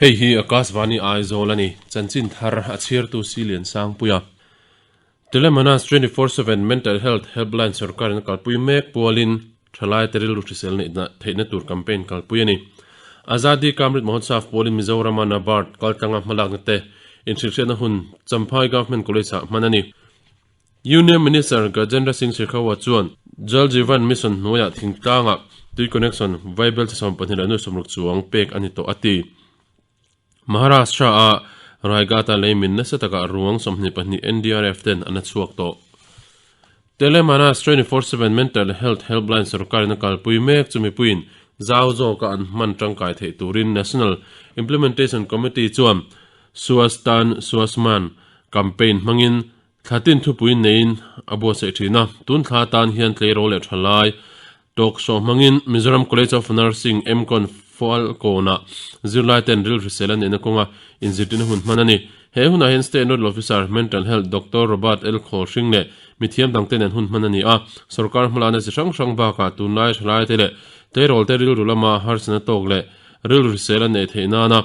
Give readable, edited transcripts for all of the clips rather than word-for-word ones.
Hei hi Akashvani Aizawl a ni, chanchin thar a chhiartu Silian Sangpuia. Telemanas 24/7 Mental Health Helpline sorkarin a kalpui mek pualin thalaite rilru hrisel neihna theihna tur campaign kalpui a ni. Azadi Ka Amrit Mahotsav pualin Mizorama NABARD kaltlanga hmalakna te inhrilhhriatna hun Champhai Government College-ah hman a ni. Union Minister Gajendra Singh Shekhawat chuan Jal Jeevan Mission hnuaiah thingtlangah tui connection vaibel chi 26 chuang pek a ni tawh a ti. Maharashtra-a Raigad-a leimin nasa takah ruang 22 NDRF ten an la chhuak tawh. Telemanas 24/7 Mental Health Helpline sorkarin a kalpui mek chu mipuiin zau zawka an hman tangkai theih turin National Implementation Committee chuan Swastan Swasman campaign hmangin Thlatin thupui neiin a buatsaih thin a, tun thla atan hian tleirawl leh thalai talk show hmangin Mizoram College of Nursing, MCON, Falkawnah zirlai ten ril hrisel a neihna kawnga inzirtirna hun hman a ni. He hunah hian State Nodal Officer, Mental Health, Doctor Robert L. Khawlhring leh mithiam dangte nen hun hman a ni a, sorkar hmalakna chi hrang hrang bakah tunlai thalaite leh tleirawlte rilru lama harsatna tawk leh rilru hrisel a neih theih nana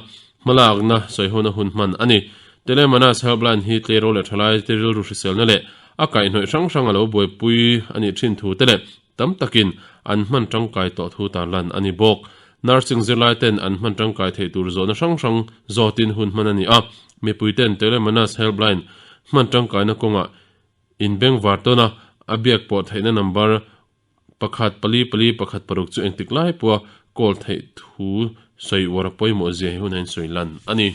Hmalakna sawihona hun hman a ni. Telemanas Helpline hi tleirawl leh thalai te rilru hriselna leh a kaihhnawih hrang hrang a lo buaipui a nih thin thu te leh tam takin an hman tangkai tawh thu tarlan a ni bawk. Nursing zirlai ten an hman tangkai theih tur zawhna hrang hrang zawtin hun hman a ni a, mipui ten Telemanas Helpline hman tangkaina kawngah inbengvar tawn a, a biak pawh theihna number Pakhat pali pali pakhat paruk chu engtik lai pawha call theih thu sawi uar a pawimawh zia hi hun a insawi lan a ni.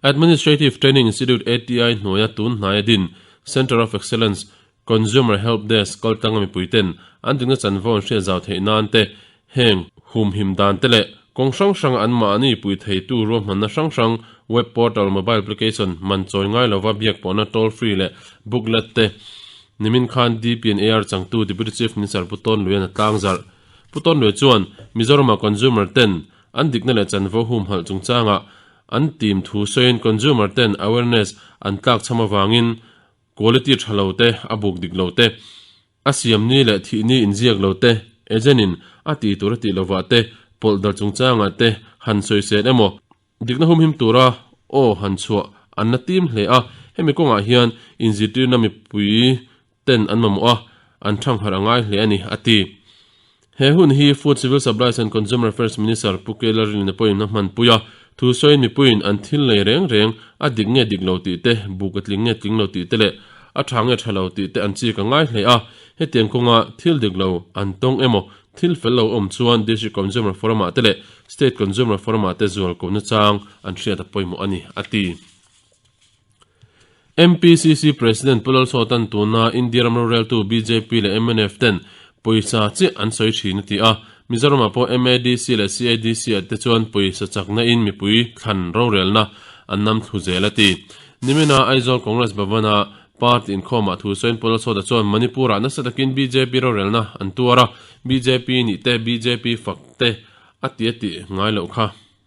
Administrative Training Institute, ATI, hnuaia tun hnaia din Centre of Excellence Consumer Help Desk kaltlanga mipuiten an dikna chanvo an hriat zau theih nan te, heng humhim dan te leh kawng hrang hrang anmahni pui theitu ruahmanna hrang hrang web portal, mobile application, man chawi ngai lova biak pawhna toll free leh booklet te Nimin khan DPNAR changtu Deputy Chief Minister Pu Tawn Luian a tlangzarh. Pu Tawn Lui chuan Mizorama consumer ten an dikna leh chanvo humhalh chungchangah an team thu sawiin consumer ten awareness an tlakchham avangin quality tha lo te, a buk dik lo te, a siam ni leh thih ni inziak lo te, agent in a tih tur a tih lovah te, pawlh dal chungchangah te han sawisel emaw Dikna humhim tura aw han chhuah an la tim hle a, hemi kawngah hian inzirtirna mipui ten an mamawh a, an thangharh a ngai hle a ni, a ti. He hun hi Food, Civil Supplies and Consumer Affairs Minister Pu K Lalrinlina pawhin a hmanpui a, thu sawiin mipuiin an thil lei reng reng a dik nge dik lo tih te, buk a tling nge tling lo tih te leh a tha nge tha lo tih te an chik a ngai hle a, hetiang kawnga thil dik lo an tawng emaw Thil fel lo awm chuan District Consumer Forum-ah te leh State Consumer Forum-ah te zual kohna chang an hriat a pawimawh a ni, a ti. MPCC President Pu Lalsawta'n tuna India ram roreltu bjp leh mnf ten pawisa chiah an sawi thin a ti a, Mizoramah pawh MADC leh CADC-ah te chuan pawisa chakna in mipui thlan rorelna an nam thlu zel a ti. Nimina Aizawl Congress Bhavan-a Party inkhawmah thu sawiin Pu Lalsawta chuan Manipur-ah nasa takin bjp rorelna an tuar a, bjp nih te, bjp fak te a ti a tih ngai loh kha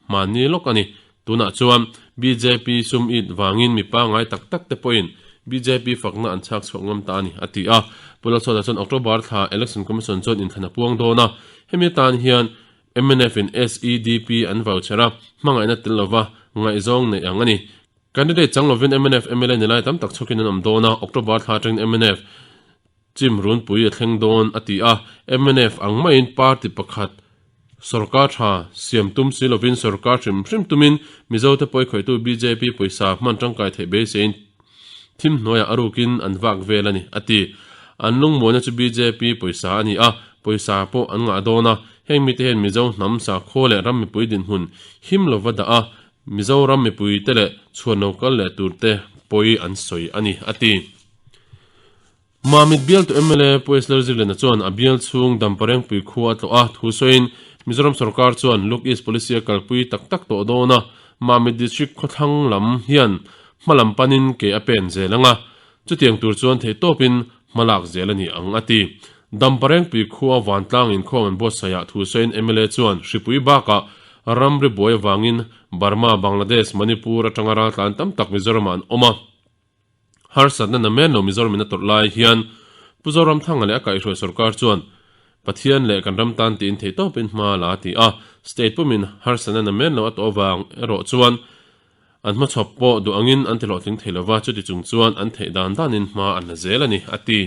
hmanni lawk a ni. Tunah chuan bjp sum it vangin mi pangngai tak tak te pawhin bjp fakna an chhak chhuak ngam ta a ni, a ti a. Pu Lalsawta chuan October thla Election Commission chuan inthlan a puang dawn a, hemi atan hian mnf in SEDP an vau chher a, hmangaihna tel lova ngaihzawng neih ang a ni. Candidate chang lovin mnf mla ni lai tam tak chhawkin an awm dawn a, October thla atangin mnf chim runpui a thleng dawn a ti a, mnf ang maiin party pakhat sorkar tha siam tum si lovin sorkar hrim hrim tumin Mizote pawi khawihtu bjp pawisa hman tangkai theih beiseiin thim hnuaiah a rukin an vak vel a ni a ti. An lungmuana chu bjp pawisa a ni a, pawisa pawh an ngah dawn a, heng mite hian Mizo hnam sakhaw leh ram mipui dinhmun him lova dah a, Mizoram mipuite leh chhuan lo kal leh turte pawi an sawi a ni, a ti. Mamit bialtu mla Pu Esler Zirlena chuan a bial chhung Damparengpui khua a tlawh a, thu sawiin Mizoram sorkar chuan Look East Policy a kalpui tak tak tawh dawn a, Mamit District khawthlang lam hian hma lam panin ke a pen zel ang a, chutiang tur chuan theihtawpin hma lak zel a ni ang, a ti. Damparengpui khua vantlang inkhawm an buatsaihah thu sawiin mla chuan hripui bakah ramri buai avangin Burma, Bangladesh, Manipur atanga raltlan tam tak Mizoramah an awm a. Harsatna na men lo Mizoramin a tawrh lai hian Pu Zoramthanga leh a kaihhruai sorkar chuan Pathian leh kan ram tan tiin theihtawpin hma la a ti a, state pumin harsatna namen lo a tawh avang erawh chuan an hmachhawp pawh duh angin an ti hlawhtling thei lova, chuti chung chuan an theih dan danin hma an la zel a ni, a ti.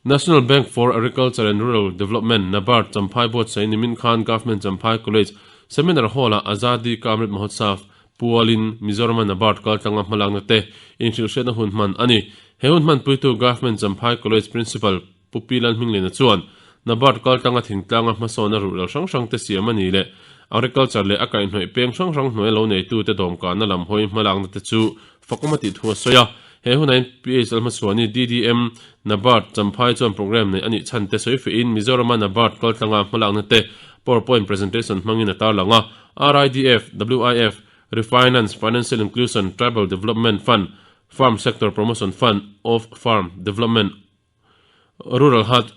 National Bank for Agriculture and Rural Development, NABARD, Champhai buatsaih nimin khan Government Champhai College Seminar Hall-ah Azadi Ka Amrit Mahotsav pualin Mizorama NABARD kaltlanga hmalakna te inhrilhhriatna hun hman a ni. He hun hmanpuitu Government Champhai College Principal Pu Pi Lalhminglina chuan NABARD kaltlanga thingtlanga hmasawnna ruhrel hrang hrang te siam a ni leh Agriculture leh a kaihhnawih peng hrang hrang hnuai lo neitute dawmkanna lam hawi hmalakna te chu fakawm a tih thu a sawi a. He hunah hian PH Lalhmachhuani, DDM, NABARD, Champhai chuan programme neih a nih chhan te sawi fiahin Mizorama NABARD kaltlanga hmalakna te PowerPoint presentation hmangin a tarlang a. RIDF, WIF, Refinance, Financial Inclusion, Tribal Development Fund, Farm Sector Promotion Fund, Off Farm Development, Rural Hut,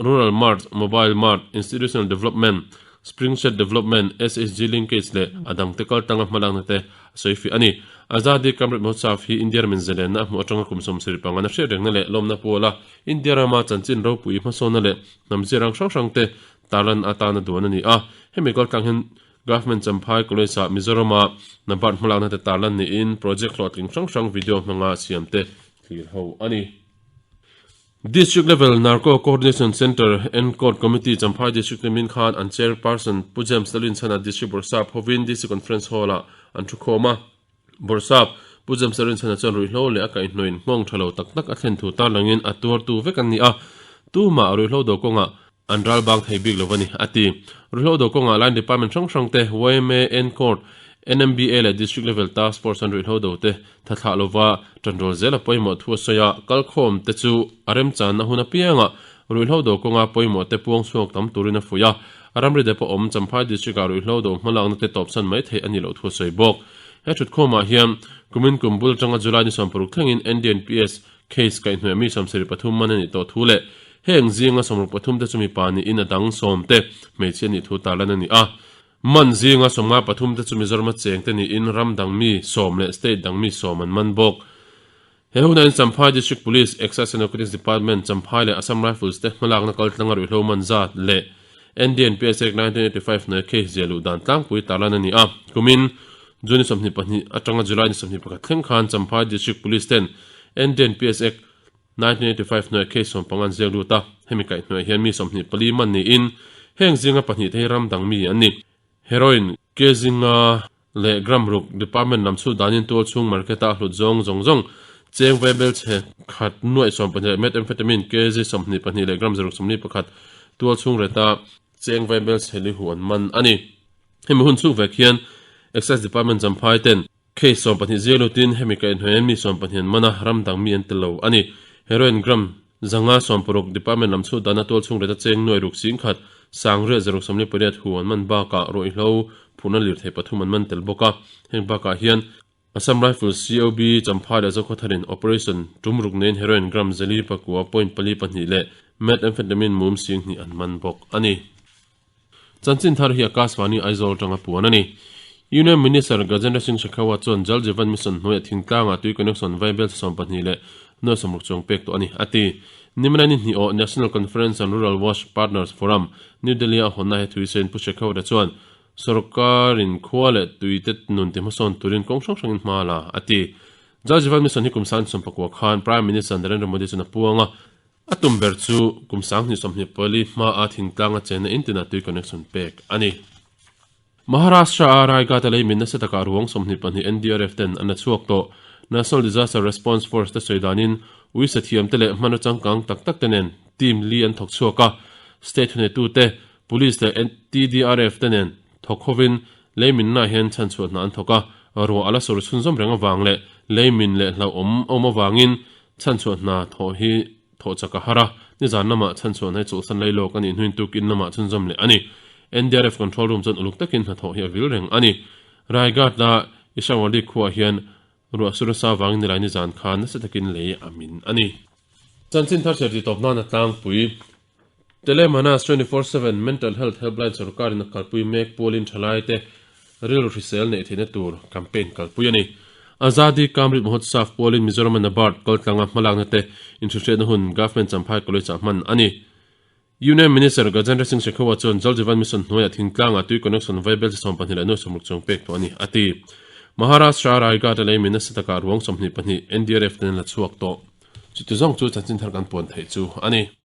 Rural Mart, Mobile Mart, Institutional Development, Spring Shed Development, SHG Linkage leh a dangte kaltlanga hmalakna te a sawi fiah a ni. Azadi Ka Amrit Mahotsav hi India ramin zalenna a hmuh atanga kum 70 pangana hriat rengna leh lawmna puala India rama chanchin ropui hmasawnna leh hnam ziarang hrang hrangte tarlan atana duan a ni a. Hemi kaltlang hian Government Champhai College-ah Mizorama NABARD hmalakna te tarlan niin project hlawhtling hrang hrang video hmanga siamte thlir ho a ni. District Level Narco Coordination Centre Encourt Committee Champhai District nimin khan an Chairperson Pu James Lalrinchhana District Bawrhsap hovin DC Conference Hall-ah an thu khawm a. Bawrhsap Pu James Lalrinchhana chuan ruihhlo leh a kaihhnawin nghawng tha lo tak tak a thlen thu tarlangin a tuartu vek an ni a, tumah ruihhlo do kawngah an ral bang thei bik lo a ni, a ti. Ruihhlo do kawngah Line Department hrang hrang te, yma, Encourt, NMBA leh District Level Task Force an ruihhlo do te tha thlah lova tanrawl zel a pawimawh thu a sawi a, kalkhawm te chu a remchanna hun apiangah ruihhlo do kawnga pawimawh te puang chhuak tam turin a fuih a, ramri dep a awm Champhai District-ah ruihhlo do hmalakna te tawpsan mai theih a nih loh thu a sawi bawk. He thutkhawmah hian kumin kum bul atanga July ni 60 thlengin NDNPS case kaihhnuaih mi 73 man a nih tawh thu leh heng zinga 63 te chu mipa niin a dang sawm te hmeichhia nih thu tarlan a ni a. Man zinga 53 te chu Mizorama chengte niin ram dang mi sawm leh state dang mi sawm an man bawk. He hunah hian Champhai District Police, Excise and Narcotics Department, Champhai leh Assam Rifles te hmalakna kaltlanga ruihhlo man zat leh NDNPS Act 1985 hnuaia case ziah luh dan tlangpui tarlan a ni a. Kumin June ni 22 atanga July ni 21 thleng khan Champhai District Police ten NDNPS Act 1985 hnuaia case sawmpanga an ziak lut a, hemi kaihhnuaiah hian mi 24 man niin heng zinga pahnih te hi ram dang mi an ni. Heroin, ke zinga leh gram ruk department lam chhut danin tual chhung market-a a hlut zawng zawng zawng cheng vaibel chhe khat nuaih 12 leh methamphetamine kg 22 leh gram 61 tual chhung reta cheng vaibel chhe li hu an man a ni. Hemi hun chhung vek hian Excise Department Champhai ten Case 12 zia lutin hemi kaihhnawih mi 12 an man a, ram dang mi an tel lo a ni. Heroin gram zanga 60 department lam chhut dana tual chhung reta cheng nuai ruk sing khat, sangriat zaruk 48 hu an man bakah ruihhlo phurhna lirthei pathum an man tel bawk a. Heng bakah hian Assam Rifles COB Champhai leh Zokhawtharin operation tum ruk neiin heroin gram zali pakua point pali pahnih leh methamphetamine mum sing hnih an man bawk a ni. Chanchin thar hi Akashvani Aizawl atanga puan a ni. Union Minister Gajendra Singh Shekhawat chuan Jal Jeevan Mission hnuaiah thingtlangah tui connection vaibel 12 leh nuai sawmruk chuang pek tawh a ni, a ti. Nimina ni hnih awh National Conference on Rural Wash Partners Forum, New Delhi-a hawnna he thuisawiin Pu Shekhawat-a chuan sorkarin khua leh tuite nun tihmasawn turin kawng hrang hrangin hma la, a ti. Jal Jeevan Mission hi kum 19 khan Prime Minister Narendra Modi chuan a puang a, A tum ber chu kum 2024 hmaa thingtlanga chenna in tinah tui connection pek a ni. Maharashtra-a Raigad-a leimin nasa takah ruang 22 NDRF ten an la chhuak tawh. National Disaster Response Force te sawi danin uisa thiamte leh hmanraw changkang tak tak te nen team li an thawk chhuak a. State thuneitute, Police leh TDRF te nen thawk hovin leiminna hian chhanchhuah hna an thawk a. Ruah a la sur chhunzawm reng avang leh leimin leh hlauhawm awm avangin Chhanchhuah hna thawh hi thawh chak a har a, nizan lamah chhanchhuah hna hi chawlhsan lei lawk a nih hnuin tukin lamah chhunzawm leh a ni. NDRF control room chuan uluk takin hnathawh hi a vil reng a ni. Raigad-a Ishawardi khuaah hian ruah sur nasa avangin nilai nizan khan nasa takin lei a min a ni. Chanchin thar chher titawp nan a tlangpui. Telemanas 24/7 Mental Health Helpline sorkarin a kalpui mek pualin thalaite rilru hrisel neih theihna tur campaign kalpui a ni. Azadi Ka Amrit Mahotsav pualin Mizoram-a NABARD kaltlanga hmalakna te inhrilhriatna hun Government Champhai College-ah hman a ni. Union Minister Gajendra Singh Shekhawat chuan Jal Jeevan Mission hnuaiah thingtlangah tui connection vaibel chi 12 leh nuai 60 chuang pek tawh a ni, a ti. Maharashtra Raigad a leimin nasa takah ruang 22 NDRF ten an la chhuak tawh. Chuti zawng chu chanchin thar kan puan theih chu a ni.